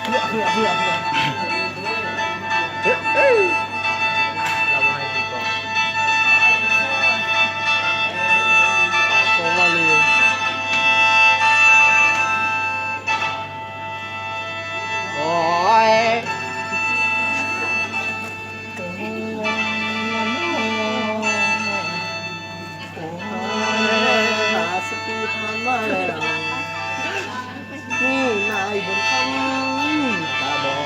ເພື່ອ ເພື່ອ ເພື່ອ ເພື່ອ ເອີ ເອີ ລາວບໍ່ໃຫ້ຕີກອງ ກອງມາເລີຍ ໂອ້ຍ. ໂອ້ຍ ຫ້າສິບປີຜ່ານມາແລ້ວ ມີນາຍບຸນຄຳຕາບອ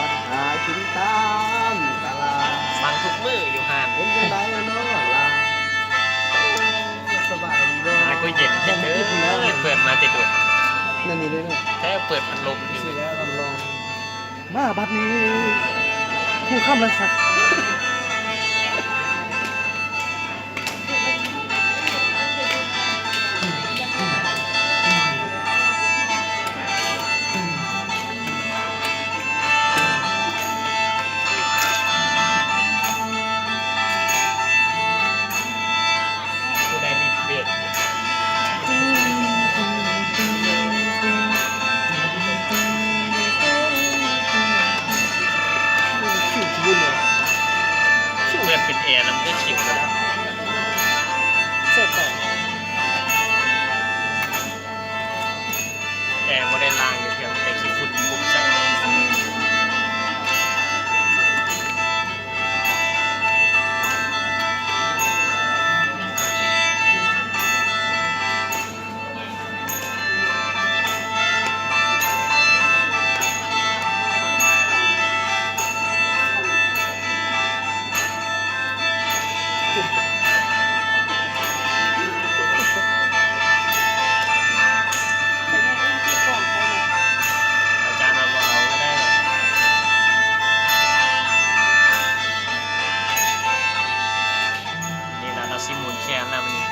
ດ ຫາກິນຕາມຕະຫຼາດ ຟັງທຸກມື້ຢູ່ຫັ້ນ ເປັນຈັ່ງໃດລະນ້ອງຫຼ້າ ໂອ້ ສະບາຍດີບໍ່? ຫາກໍເຢັນເດີ ເປີດມາແຕ່ດົນ ນັ້ນນີ້ເດ້ເນາະ ແທ້ເປີດພັດລົມຢູ່ ຊິແລ້ວຮັບຮອງ. ມາບັດນີ້ ຮູ້ຄຳລະສັກ ຜູ້ໃດມີເບດ ເປີດເປັນແອນຳ ຄືຄິວແລ້ວ ແອບໍ່ໄດ້ລ້າງຢູ່ເທື່ອ ມີແຕ່ຂີ້ຝຸ່ນປຸ້ມໃສ່. ອາຈານວ່າບໍ່ເອົາກໍໄດ້ ນີ້ລະ ລາວຊິໝູນແຂນແລ້ວມື້ນີ້.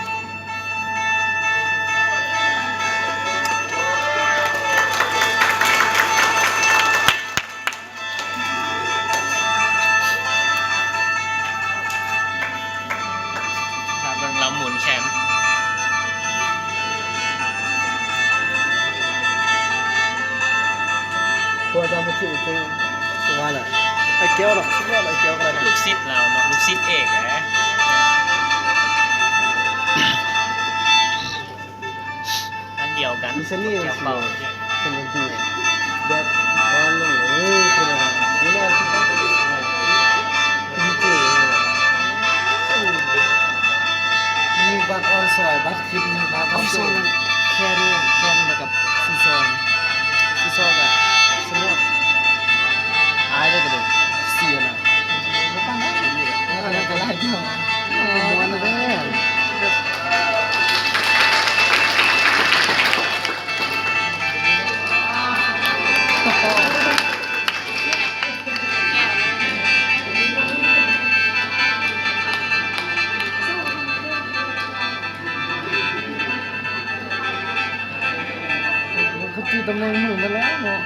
ຖ້າເບິ່ງລຳໝູນແຂນ ພວກເຈົ້າມາຖືກ ວ່າລະ ໄອ້ແກ້ວເນາະ ສຸດຍອດ ໄອ້ແກ້ວກໍໄດ້ເນາະ ລູກສິດລາວເນາະ ລູກສິດເອກແຫຼະ. ອັນດຽວກັນ ມີສະເໜ່ ແກ້ວເປົ່າ ເປັນຈັ່ງຊີ້ ແບບອ່ອນລົງເລີຍ ເພິ່ນວ່າ ຢູ່ແລ້ວຊິໄປ ດີເຈ ມີບັດອ່ອນຊອຍ ບັດຄລິບ ບັດອ່ອນຊອຍ ແຄນ ແຄນ ແລ້ວກໍຊີຊໍ ຊີຊໍກໍສະໜຸກ ອາຍເດ້ກະດູ ເສຍນະ ບໍ່ປານໃດ ອັນນັ້ນກໍຫຼາຍເທື່ອ ມ່ວນເດີ. ເຂົາຈື່ຕຳແໜ່ງມືມາແລ້ວເນາະ.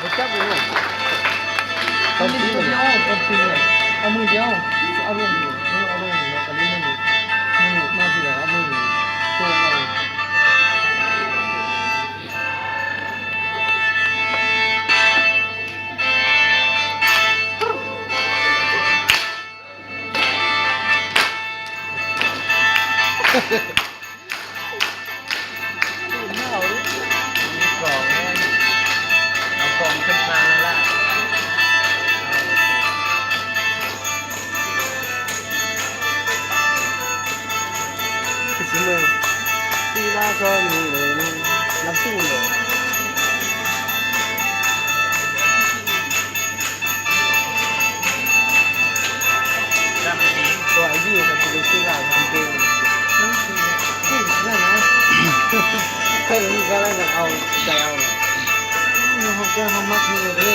ບໍ່ຈັບເລີຍເນາະ ຕອນປີນ ເອົາມືດຽວ ເອົາລົງ ເອົາລົງ ແລ້ວກໍຫຼິ້ນ ມືມາທີຫຼັງ ເອົາມືໂຕງເອົາ. ມີກອງແລ້ວ ເອົາກອງຂຶ້ນມາແລ້ວລະ. ຄືຊິເມືອ ທີ່ລາຊອນມີເລີຍ ນຳຊິງເລີຍ. ນັກດນຕີ ຕົວໄອ້ດີ ຄັນຊິໄປຊື້ເຫຼົ້າທຳເພງ ເກັ່ງຂະໜາດນັ້ນນະ ເພິ່ນກຳລັງຈະເອົາໃຈເອົາ ເຮົາ ເຮົາມັກຢູ່ເດ້.